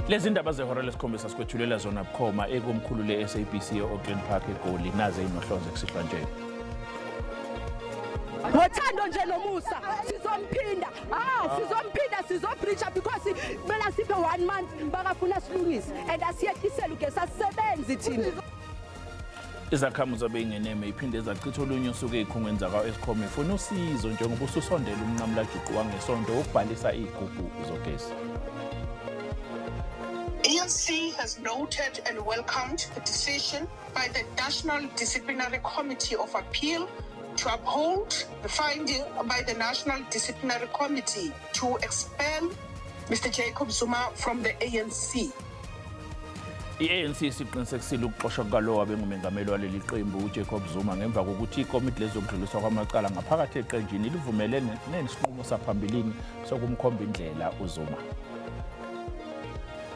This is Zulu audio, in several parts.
Lezi ndaba zehora lesikhombisa sikwethulela zona bukhoma ekomkhulu le-SABC e-Auckland Park eGoli, naze inohlonze kusihlwa nje. Ngothando nje nomusa sizomphinda, sizomphinda, sizobreacha because kumele siphe 1 month bakafuna silungise and asiyehlisele ugesi, asisebenzi thina. Izakhamuzi abeyingeneme iphinde zachitha olunye usuku ey'khungweni zakwa-Eskom ifuna usizo njengoba ususondela umnqamulajuqu wangesonto wokubhalisa iy'gubhu zogesi. ANC has noted and welcomed the decision by the National Disciplinary Committee of Appeal to uphold the finding by the National Disciplinary Committee to expel Mr. Jacob Zuma from the ANC. I-ANC isiqinisekisile ukuxoshwa kukalowo abengumengameli waleli qembu uJacob Zuma ngemva kokuthi ikomiti lezokudluliswa kwamacala ngaphakathi eqenjini livumele nesinqumo saphambilini sokumkhomba indlela uZuma.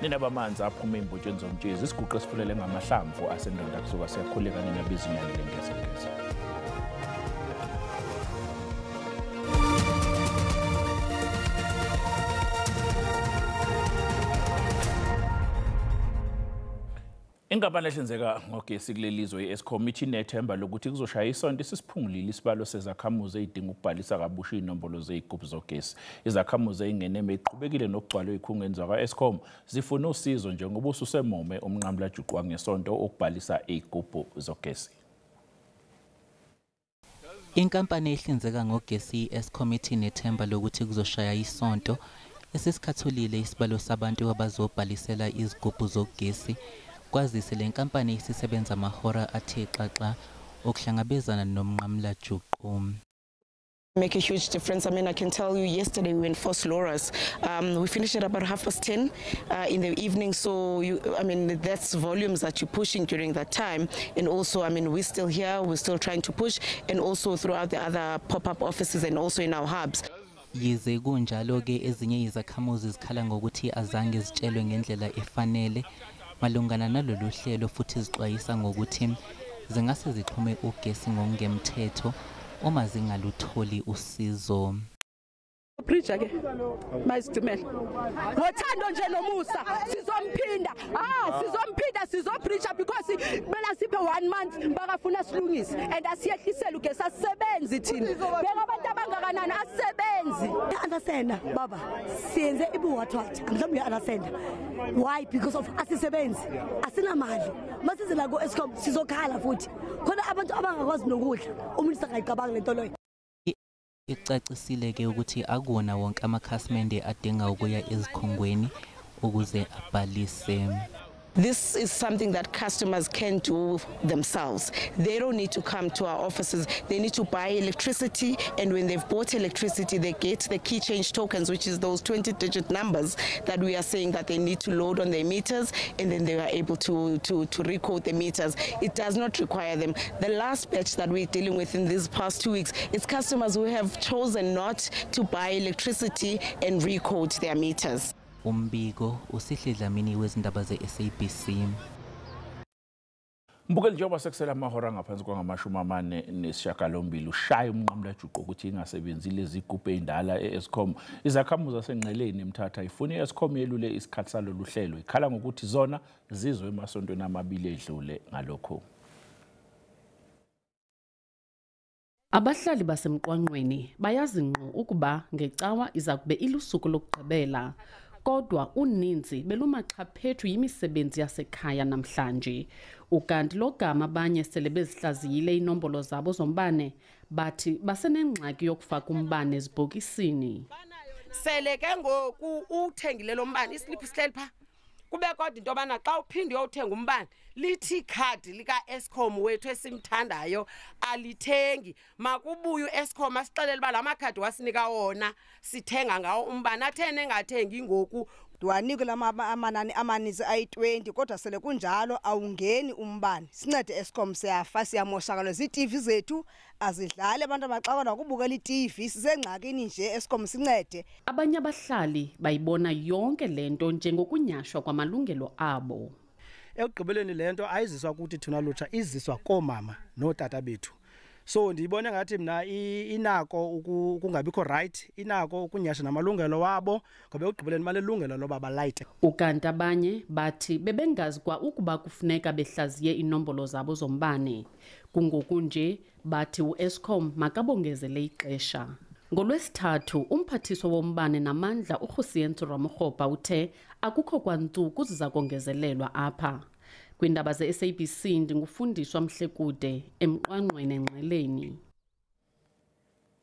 Nina bamanzi aphuma embotsheni zomtshezi, isiguqo esifulele ngamahlamvu asendonda kusuka siyakhuleka nina bezinyane lengezengeze. Inkampani ehlinzeka ngogesi kuleli zwe i-Eskom ithi inethemba lokuthi kuzoshaya isonto isisiphungulile isibalo sezakhamuzi ey'dinga ukubhalisa kabusha iy'nombolo zey'gubhu zogesi. Izakhamuzi ey'ngeneme iqhubekile nokugcwala ey'khungweni zakwa-Eskom zifuna usizo njengoba ususemome umnqamulajuqu wangesonto ukubhalisa iy'gubhu zogesi. Inkampani ehlinzeka ngogesi i-Eskom ithi inethemba lokuthi kuzoshaya isonto esisikhathulile isibalo sabantu abazobhalisela izigubhu zogesi. Kwazise le nkampani isisebenza amahora athe xaxa okuhlangabezana nomnqamulajuqu. Make a huge difference. I mean, I can tell you yesterday we enforced LoRa's. We finished at about 10:30 in the evening. So, that's volumes that you're pushing during that time. And also, I mean, we're still here, we're still trying to push, and also throughout the other pop-up offices and also in our hubs. Yize kunjalo-ke ezinye izakhamuzi zikhala ngokuthi azange zitshelwe ngendlela efanele malungana nalolu hlelo futhi zixwayisa ngokuthi zingase zixhume ugesi ngokungemthetho uma zingalutholi usizo. Preacher ke mayisitimela ngothando nje nomusa sizomphinda, sizomphinda, sizobreacha because kumele siphe 1 month bakafuna silungise and asiyehlisele ugesi, asisebenzi thina. Beka abantu abangakanani, asisebenzi. Understand baba, siyenze ibuwathwathi mhlawumbe uya understand why, because of asisebenzi, asinamali. Masize la ku Eskom sizokhala futhi khona abantu abangakwazi nokudla, umuntu sangayicabanga lento loyo. Icacisile ke ukuthi akuwona wonke amakhasimende adinga ukuya ezikhungweni ukuze abhalise. This is something that customers can do themselves. They don't need to come to our offices. They need to buy electricity, and when they've bought electricity, they get the key change tokens, which is those 20-digit numbers that we are saying that they need to load on their meters, and then they are able to recode the meters. It does not require them. The last batch that we're dealing with in these past 2 weeks, it's customers who have chosen not to buy electricity and recode their meters. Umbiko uSihle Dlamini wezindaba ze-SABC. Mbukeli, njengoba sekusele amahora ngaphansi kwangamashumi 48 ushaya umnqamulajuqu ukuthi ingasebenzi lezi zigubhu ey'ndala e-Eskom. Izakhamuzi zaseNgqeleni eMthatha ifuna i-Eskom yelule isikhathi salolu hlelo, ikhala ngokuthi zona zizwe emasontweni amabili edlule ngalokho. Abahlali basemqwanqweni bayazi ngqo ukuba ngecawa iza kube ilusuku lokugqibela, kodwa uninzi belumaxhaphethu yimisebenzi yasekhaya namhlanje. Ukanti logama abanye sele bezihlaziyile inombolo zabo zombane, bathi basenengxaki yokufaka umbane ezibhokisini. Sele ke ngoku uthengile lo mbane, isiliphu sihleli pha. Kube kodwa into yobana xa uphinde uyothenga umbane, lithi ikhadi lika-Eskom wethu esimthandayo alithengi. Makubuye u-Eskom asixelele uba la makhadi wasinika wona sithenga ngawo umbane, athene engathengi ngoku. Ndiwanikwe la amanani amaninzi ayi-20, kodwa sele kunjalo awungeni umbane. Sincede Eskom, siyafa, siyamoshakalwa zii-TV zethu, azidlali abantu abaxakwa nakubukela i-TV, sisengxakini nje. Eskom, sincede. Abanye abahlali bayibona yonke lento njengokunyashwa kwamalungelo abo. Ekugqibeleni le nto ayiziswa kuthi thina lutsha, iziswa koomama nootata bethu. So ndiyibona ngathi mina inako ukungabikho right, inako ukunyasha namalungelo wabo ngoba ekugqibeleni balelungelo loba balayite. Ukanti abanye bathi bebengazi kwa ukuba kufuneka behlaziye inombolo zabo zombane. Kungoku nje bathi uEskom makabongezele ixesha. Ngolwesithathu umphathiswa wombane namandla uKgosientsho Ramokgopa uthe akukho kwantsuku ziza kongezelelwa apha. Kwindaba ze-SABC ndingufundiswa Mhlekude emqwanqweni engqeleni.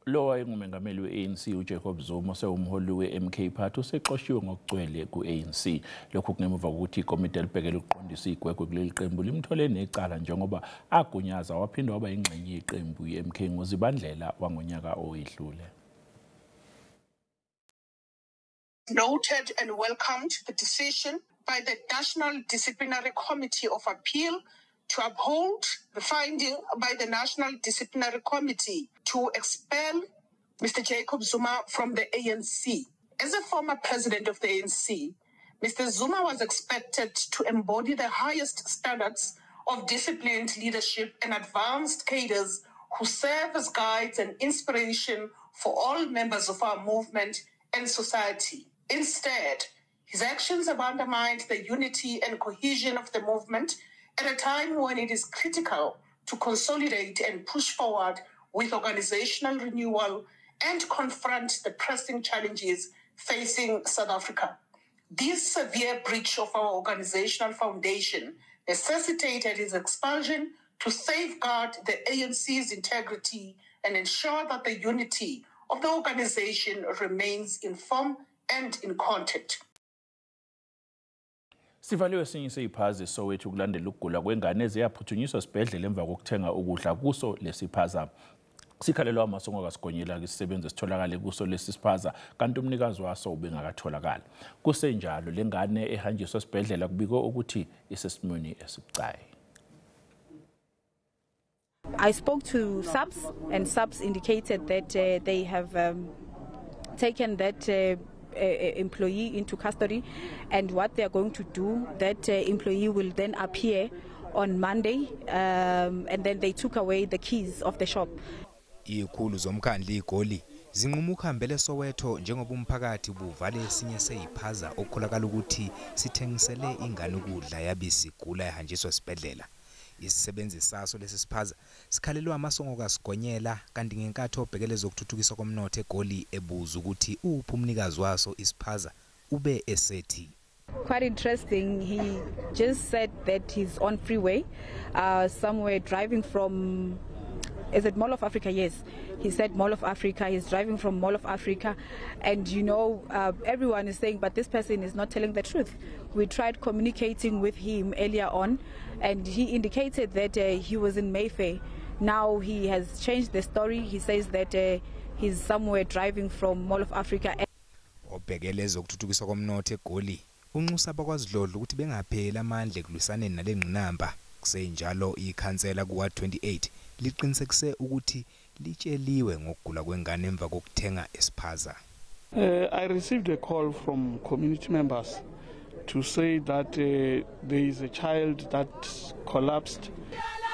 Lo wayengumengameli we-ANC uJacob Zuma osewumholi we-MK Party usexoshiwe ngokugcwele ku-ANC. Lokhu kungemuva kokuthi ikomiti elibhekele ukuqondisa igwegwe kuleli qembu limthole necala njengoba agunyaza waphinde waba yingxenye yeqembu i-MK ngoZibandlela wangonyaka owedlule. Noted and welcomed the decision by the National Disciplinary Committee of Appeal to uphold the finding by the National Disciplinary Committee to expel Mr. Jacob Zuma from the ANC. As a former president of the ANC, Mr. Zuma was expected to embody the highest standards of disciplined leadership and advanced cadres who serve as guides and inspiration for all members of our movement and society. Instead, his actions have undermined the unity and cohesion of the movement at a time when it is critical to consolidate and push forward with organizational renewal and confront the pressing challenges facing South Africa. This severe breach of our organizational foundation necessitated his expulsion to safeguard the ANC's integrity and ensure that the unity of the organization remains in form and in content. Sivaliwe esinye seyiphaza eSoweto kulandela ukugula kwengane eziyaphuthunyiswa esibhedlela emva kokuthenga ukudla kuso lesiphaza. Sikhalelwa amasongo kaSigonyela isisebenzi esitholakale kuso lesi siphaza kanti umnikazi waso ubengakatholakali. Kusenjalo lengane ehanjiswa esibhedlela kubikwe ukuthi isesimweni esibucayi. I spoke to SAPS and SAPS indicated that they have taken that employee into custody, and what they are going to do, that employee will then appear on Monday, and then they took away the keys of the shop. Izikhulu zomkhandlu iGoli zinquma ukuhambela eSoweto njengoba umphakathi buvale esinye seyiphaza okukholakala ukuthi sithengisele ingane ukudla yabisigula ehanjiswa esibhedlela. Isisebenzi saso lesi siphaza sikhalelwa amasongo kaSigonyela kanti ngenkathi obhekele zokuthuthukiswa komnotho eGoli ebuza ukuthi uphi umnikazi waso isiphaza ube esethi. Quite interesting, he just said that he's on freeway somewhere driving from, is it Mall of Africa? Yes, he said Mall of Africa. He's driving from Mall of Africa, and you know, everyone is saying, but this person is not telling the truth. We tried communicating with him earlier on, and he indicated that he was in Mayfair. Now he has changed the story. He says that he's somewhere driving from Mall of Africa. Obhekele zokuthuthukiswa komnotho eGoli unxusa abakwaZidlodlo ukuthi bengapheli amandla ekulwisaneni nale ngqinamba. Kusenjalo ikhansela kuwa 28 liqinisekise ukuthi litsheliwe ngokugula kwengane emva kokuthenga esiphaza. I received a call from community members to say that there is a child that collapsed.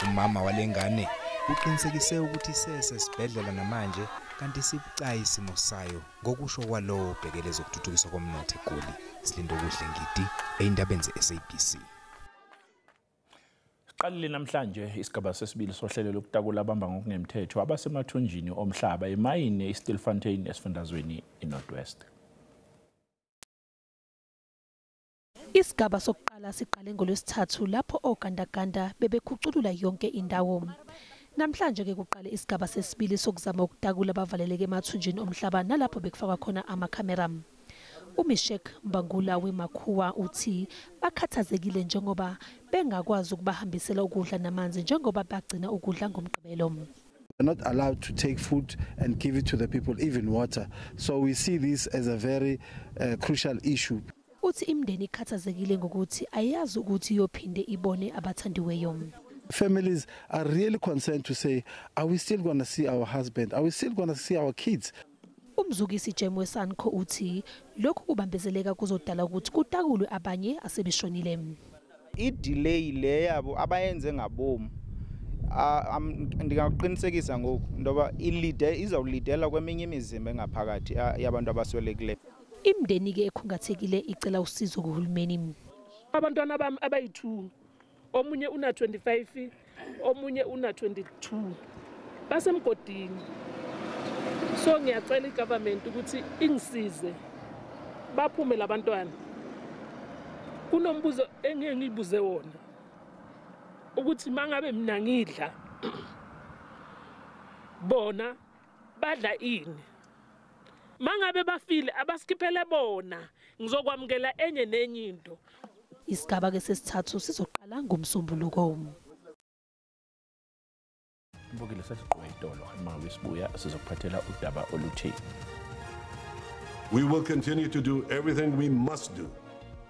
Umama walengane uqinisekise ukuthi sesesibhedlela namanje kanti sibucayi isimo sayo ngokusho kwalowo obhekele zokuthuthukiswa komnotho eGoli. Silindokuhle Ngidi eyindabeni ze-SABC. Siqalile namhlanje isigaba sesibili sohlelo lokutakula abamba ngokungemthetho abasemathunjini omhlaba emayini iStilfontein esifundazweni iNorth West. Isigaba sokuqala siqale ngolwesithathu lapho ogandaganda bebekhuculula yonke indawo. Namhlanje ke kuqale isigaba sesibili sokuzama ukutakula abavaleleke emathunjini omhlaba nalapho bekufakwa khona amakhamera. uMishek Mbangula weMakhuwa uthi bakhathazekile njengoba bengakwazi ukubahambisela ukudla namanzi njengoba bagcina ukudla ngoMgqibelo. We're not allowed to take food and give it to the people, even water. So we see this as a very crucial issue. Uthi imindeni ikhathazekile ngokuthi ayazi ukuthi iyophinde ibone abathandiweyo. Families are really concerned to say, are we still going to see our husband? Are we still going to see our kids? Umzukisi Jemwe Sanko uthi lokhu kubambezeleka kuzodala ukuthi kutakulwe abanye asebeshonile. I-delay le yabo abayenze ngabomu Ndingakuqinisekisa ngoku ntoba ilide izawulidela kweminye imizimba engaphakathi yabantu abaswelekileyo. Imindeni-ke ekhungathekile icela usizo kuhulumeni. Abantwana bami abayi-2, omunye una-25, omunye una-22, basemgodini. So ngiyacela i-government ukuthi ingisize baphume labantwana. Kunombuzo engeke ngiyibuze wona ukuthi mangabe mina ngidla bona badla ini, mangabe bafile abasikhiphele bona, ngizokwamukela enye nenye into. Isigaba ke sesithathu sizoqala ngomsombuluko. Mbukile sathi gqwa itolo uma sibuya sizokuphathela udaba oluthi. We will continue to do everything we must do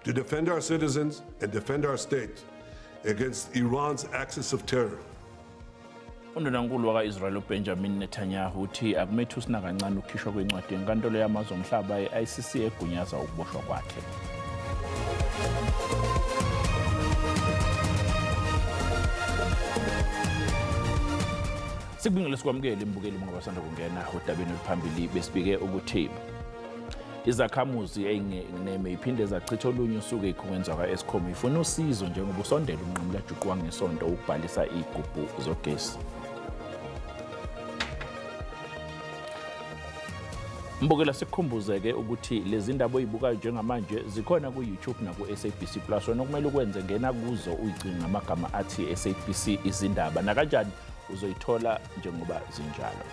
to defend our citizens and defend our state against Iran's axis of terror. Undunankulu waka-Israel uBenjamin Netanyahu uthi akumethusi nakancane ukukhishwa kwencwadi yenkantolo yamazwe omhlaba ye-ICC egunyaza ukuboshwa kwakhe. Sikubingele sikwamukele imbukeli mungabasanda kungena odabeni oluphambili. Besibike ukuthi izakhamuzi ey'neme iphinde zachitha olunye usuku ey'khungweni zakwa-Eskom ifuna usizo njengoba usondela umnqamulajuqu wangesonto ukubhalisa iy'gubhu zogesi. Mbukela sikukhumbuze-ke ukuthi lezi ndaba oyibukayo njengamanje zikhona ku-YouTube naku-SABC Plus. Wena okumele ukwenze ngena kuzo uyicinge ngamagama athi SABC izindaba, nakanjani uzoyithola njengoba zinjalo.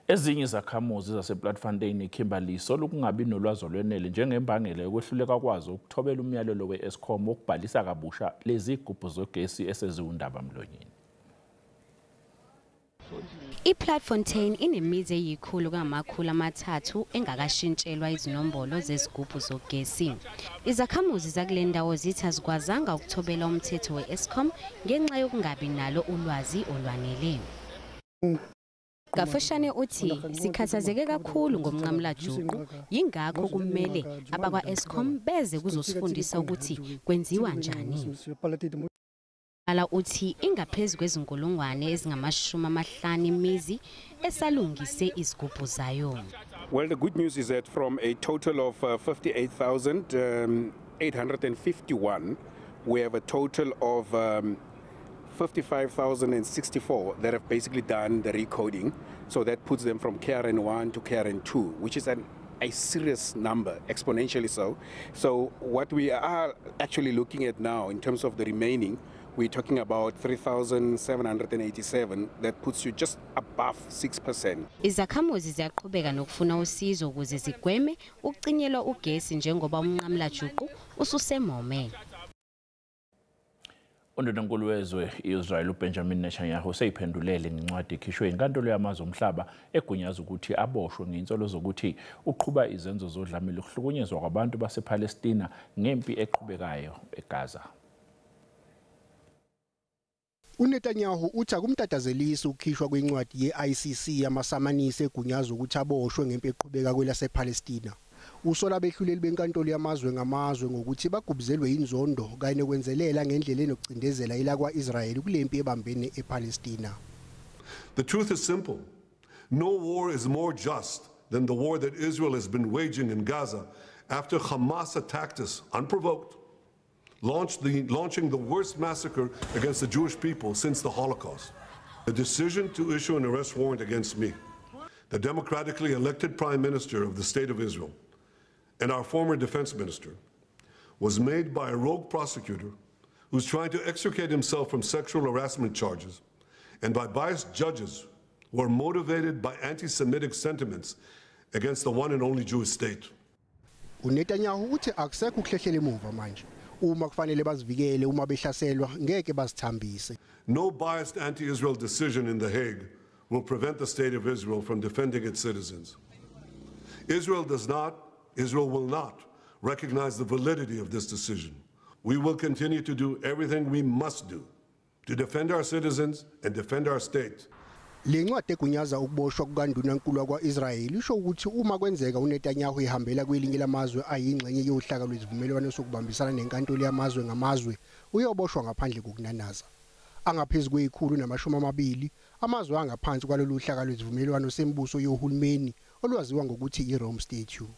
Ezinye izakhamuzi zasePlatfontein eKimberley solokungabi nolwazi olwenele njengembangela yokwehluleka kwazo ukuthobela umyalelo we-Eskom wokubhalisa kabusha lezi gubhu zogesi eseziwundaba mlonyeni. IPlatfontein inemizi eyi-303 engakashintshelwa izinombolo zezigubhu zogesi. Izakhamuzi zakule ndawo zithi azikwazanga ukuthobela umthetho we-Eskom ngenxa yokungabi nalo ulwazi olwanele. Kafushane uthi sikhathazeke kakhulu ngomnqamulajuqu, yingakho kumele abakwa-Eskom beze kuzosifundisa ukuthi kwenziwa njani. Ala uthi ingaphezu kwezinkulungwane ezingama-50 imizi esalungise izigubhu zayo. Well, the good news is that from a total of 58,851, we have a total of 55,064 that have basically done the recoding. So that puts them from KRN1 to KRN2, which is a serious number, exponentially so. So what we are actually looking at now in terms of the remaining, we're talking about 3,787. That puts you just above 6%. Izakhamuzi ziyaqhubeka nokufuna usizo ukuze zigweme ukucinyelwa ugesi njengoba umnqamulajuqu ususemome. Undunankulu wezwe i-Israel uBenjamin Netanyahu seyiphendulele ngencwadi ekhishwe inkantolo yamazwe omhlaba egunyaza ukuthi aboshwe ngeinsolo zokuthi uqhuba izenzo zodlame lokuhlukunyezwa kwabantu basePalestina ngempi eqhubekayo eGaza. uNetanyahu uthi akumtatazelisi ukukhishwa kwencwadi ye-ICC yamasamanisi egunyaza ukuthi aboshwe ngempi eqhubeka kwelasePalestina. Usola abehluleli benkantolo yamazwe ngamazwe ngokuthi bagubuzelwe inzondo kanye nokwenzelela ngendlela enokucindezela ilakwa-Israyeli kule mpi ebambene ePalestina. The truth is simple. No war is more just than the war that Israel has been waging in Gaza after Hamas attacked us unprovoked, launching the worst massacre against the Jewish people since the Holocaust. The decision to issue an arrest warrant against me, the democratically elected prime minister of the state of Israel, and our former defense minister, was made by a rogue prosecutor who's trying to extricate himself from sexual harassment charges, and by biased judges who are motivated by anti-Semitic sentiments against the one and only Jewish state. uNetanyahu uthi akusekho ukuhlehlela emuva manje. Uma kufanele bazivikele uma behlaselwa ngeke bazithambise. No biased anti-Israel decision in The Hague will prevent the state of Israel from defending its citizens. Israel does not, Israel will not recognize the validity of this decision. We will continue to do everything we must do to defend our citizens and defend our state. Le ncwadi egunyaza ukuboshwa kukandunankulu wakwa-Israel isho ukuthi uma kwenzeka uNetanyahu ehambela kwelinye lamazwe ayingxenye yohlaka lwezivumelwano sokubambisana nenkantolo yamazwe ngamazwe uyoboshwa ngaphandle kokunanaza. Angaphezu kwe-120 amazwe angaphansi kwalolu hlaka lwezivumelwano sembuso yohulumeni olwaziwa ngokuthi i-Rome Statute.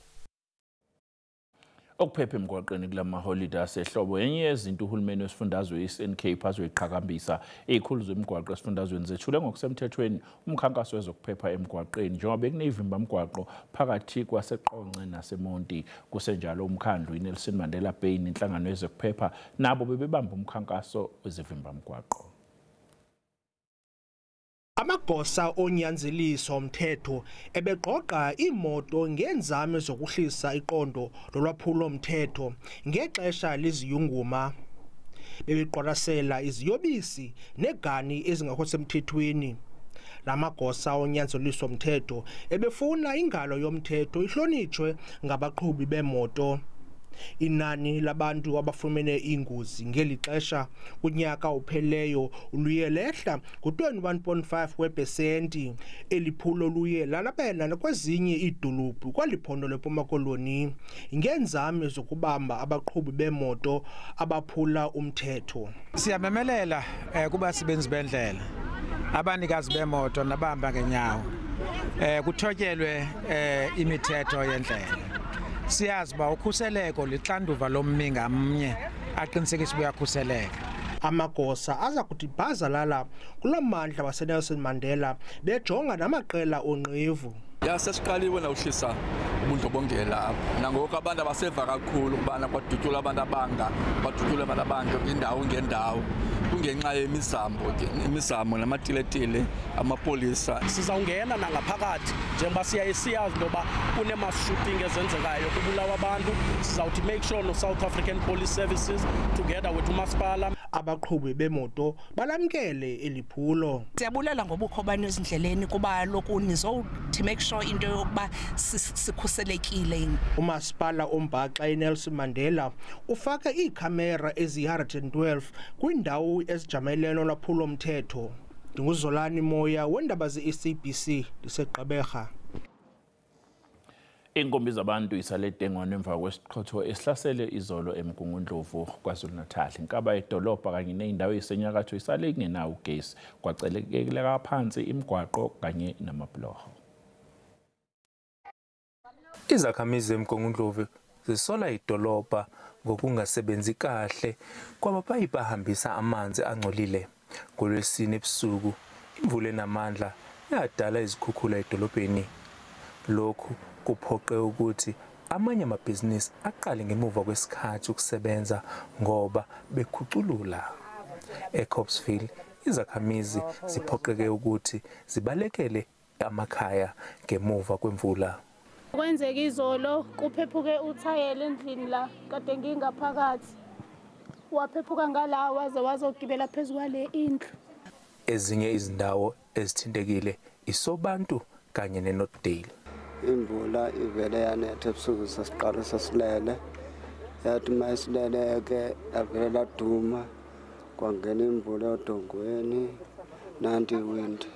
Ukuphepha emgwaqeni kulamaholide asehlobo enye yezinto uhulumeni wesifundazwe i-Eastern Cape azoyiqhakambisa. Izikhulu zemigwaqo esifundazweni zethule ngokusemthethweni umkhankaso wezokuphepha emgwaqeni njengoba bekuneyivimba-mgwaqo phakathi kwaseQonce naseMonti. Kusenjalo umkhandlu iNelson Mandela Bay nenhlangano yezokuphepha nabo bebebamba umkhankaso wezivimba-mgwaqo. Amagosa onyanzeliso omthetho ebegqoqa imoto ngenzame zokuhlisa iqondo lolwaphulo mthetho ngexesha leziyunguma. Bebeqwalasela iziyobisi negani ezingekho semthethweni. Lamagosa onyanzeliso mthetho ebefuna ingalo yomthetho ihlonitshwe ngabaqhubi bemoto. Inani labantu abafumene ingozi ngeli xesha kunyaka upheleyo luye lehla ngo-21.5 wepesenti. Eliphulo luye lalabela nakwezinye iidolophu kwaliphondo leMpuma Koloni ngeenzame zokubamba abaqhubi bemoto abaphula umthetho. Siyamemelela kubasebenzi bendlela, abanikazi bemoto nabahamba ngenyawo, kuthotyelwe imithetho yendlela. Siyazi uba ukhuseleko lixanduva lommi ngamnye aqinisekisa uba uyakhuseleka. Amagosa aza kuthi bhazalala kuloo mandla waseNelson Mandela bejonga namaqela onqevu. Ya, sesiqaliwe nawuhlisa ubundlobongela apha. Nangoku abantu abaseva kakhulu ukubana kwadutyulwa abantu abanga, kwadutyulwa abantu abanga kwindawo ngendawo. Kungenxa yemizamo ke, imizamo namatiletile amapolisa. Sizawungena nangaphakathi njengoba siyaye siyazi into yoba kunee-mass shooting ezenzekayo kubulawa abantu. Sizawuthi make sure no-South African Police Services together with umasipala. Abaqhubi bemoto balamkele eliphulo. Siyabulela ngobukho bani ezindleleni kuba kaloku nizowuthi make sure into yokuba sikhuselekile. Umasipala ombhaxa iNelson Mandela ufake iikhamera eziyi-112 kwiindawo ezijamelene nolwaphulo mthetho. NdinguZolani Moya weendaba ze-SABC ndiseGqeberha. Inkumbi zabantu isale dengwane emva kwesiqhotho esihlasele izolo eMgungundlovu KwaZulu-Natal. Inkaba yedolobha kanye ney'ndawo ey'senyakatho isale ingenawo ugesi. Kwacelekeka phansi imigwaqo kanye namabhuloho. Izakhamizi eMgungundlovu zisola idolobha ngokungasebenzi kahle kwamapayipi ahambisa amanzi angcolile. NgoLwesine ebusuku imvula enamandla yadala izikhukhula edolobheni. Lokhu kuphoqe ukuthi amanye amabhizinisi aqale ngemuva kwesikhathi ukusebenza ngoba bekhuculula. eCopsville izakhamizi ziphoqeke ukuthi zibalekele amakhaya ngemuva kwemvula. Kwenzeka izolo kuphephuke uthayela endlini la kade ngingaphakathi. Waphephuka ngala waze wazogibela phezu kwale indlu. Ezinye izindawo ezithintekile iSobantu kanye neNorthdale. Imvula ivele yanetha ebusuku sasiqala sasilele, yathi uma isilele-ke yavele laduma kwangena imvula odongweni nanti iwindi.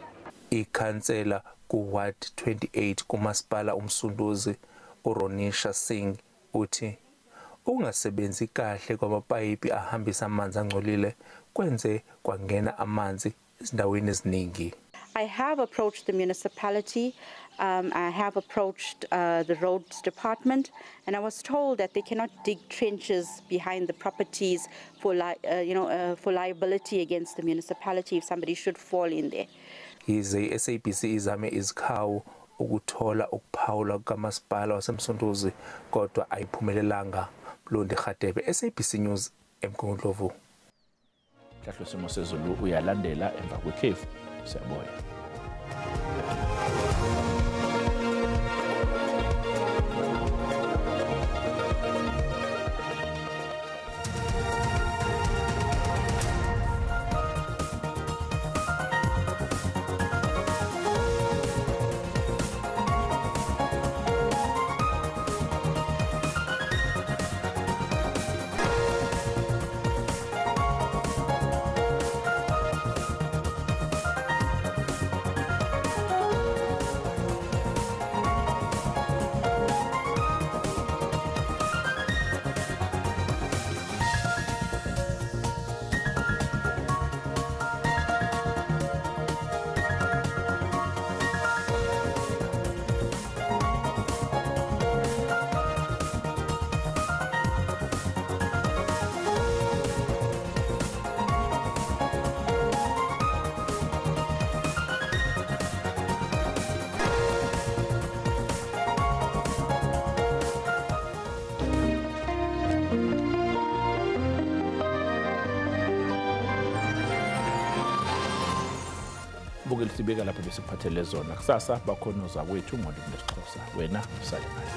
Ikhansela ku-Ward 28 kumasipala uMsunduzi uRonisha Singh uthi ukungasebenzi kahle kwamapayipi ahambisa amanzi angcolile kwenze kwangena amanzi ezindaweni eziningi. I have approached the municipality, I have approached the roads department, and I was told that they cannot dig trenches behind the properties for, for liability against the municipality if somebody should fall in there. Yize i-SABC izame izikhawu ukuthola ukuphawula kukamasipala waseMsunduzi kodwa ayiphumelelanga. Mlondi Kgadebe, SABC News, eMgungundlovu. Mhlahlo simo sezulu uyalandela emva kwekhefu. Siyabuya. Mbukeli, sibeka lapha besikuphathele zona. Kusasa bakhona ozakwethu ngolimi lwesiXhosa. Wena usale kahle.